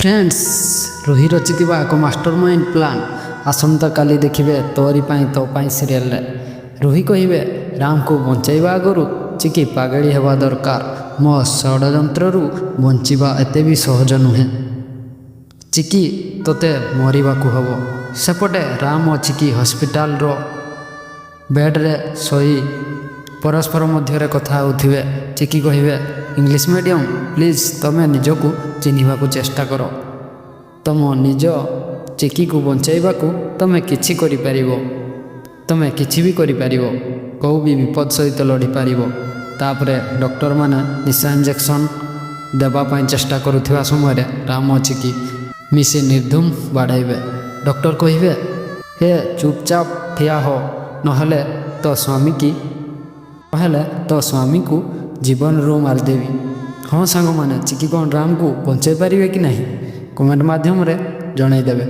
Friends, ରୁହି ରଚିଥିବା ଏକ master mind plan ଆସନ୍ତାକାଲି ଦେଖିବେ ତୋରି ପାଇଁ ତୋ ପାଇଁ ସିରିଏଲରେ। ରୁହି କହିବେ, ରାମକୁ ବଞ୍ଚାଇବା ଆଗରୁ ଚିକି ପାଗଳି ହେବା ଦରକାର। ମୋ ଷଡ଼ଯନ୍ତ୍ରରୁ ବଞ୍ଚିବା ଏତେ ବି ସହଜ ନୁହେଁ। ଚିକି, ତୋତେ ମରିବାକୁ ହେବ। ସେପଟେ ରାମ ଓ ଚିକି ହସ୍ପିଟାଲର ବେଡ଼୍ରେ ଶୋଇ ପରସ୍ପର ମଧ୍ୟରେ କଥା ହେଉଥିବେ। ଚିକି କହିବେ, ଇଂଲିଶ ମିଡ଼ିୟମ୍, ପ୍ଲିଜ୍ ତମେ ନିଜକୁ ଚିହ୍ନିବାକୁ ଚେଷ୍ଟା କର। ତମ ନିଜ ଚିକିକୁ ବଞ୍ଚାଇବାକୁ ତମେ କିଛି କରିପାରିବ। ତମେ କିଛି ବି କରିପାରିବ, କେଉଁ ବି ବିପଦ ସହିତ ଲଢ଼ିପାରିବ। ତାପରେ ଡକ୍ଟରମାନେ ନିଶା ଇଞ୍ଜେକ୍ସନ୍ ଦେବା ପାଇଁ ଚେଷ୍ଟା କରୁଥିବା ସମୟରେ ରାମ ଓ ଚିକି ମିଶି ନିର୍ଦ୍ଧୁମ ବାଡ଼େଇବେ। ଡକ୍ଟର କହିବେ, ହେ, ଚୁପଚାପ ଠିଆ ହୋ, ନହେଲେ ତୋ ସ୍ୱାମୀକୁ ଜୀବନରୁ ମାରିଦେବି। ହଁ ସାଙ୍ଗମାନେ, ଚିକି କ'ଣ ରାମକୁ ବଞ୍ଚାଇ ପାରିବେ କି ନାହିଁ? କମେଣ୍ଟ ମାଧ୍ୟମରେ ଜଣାଇଦେବେ।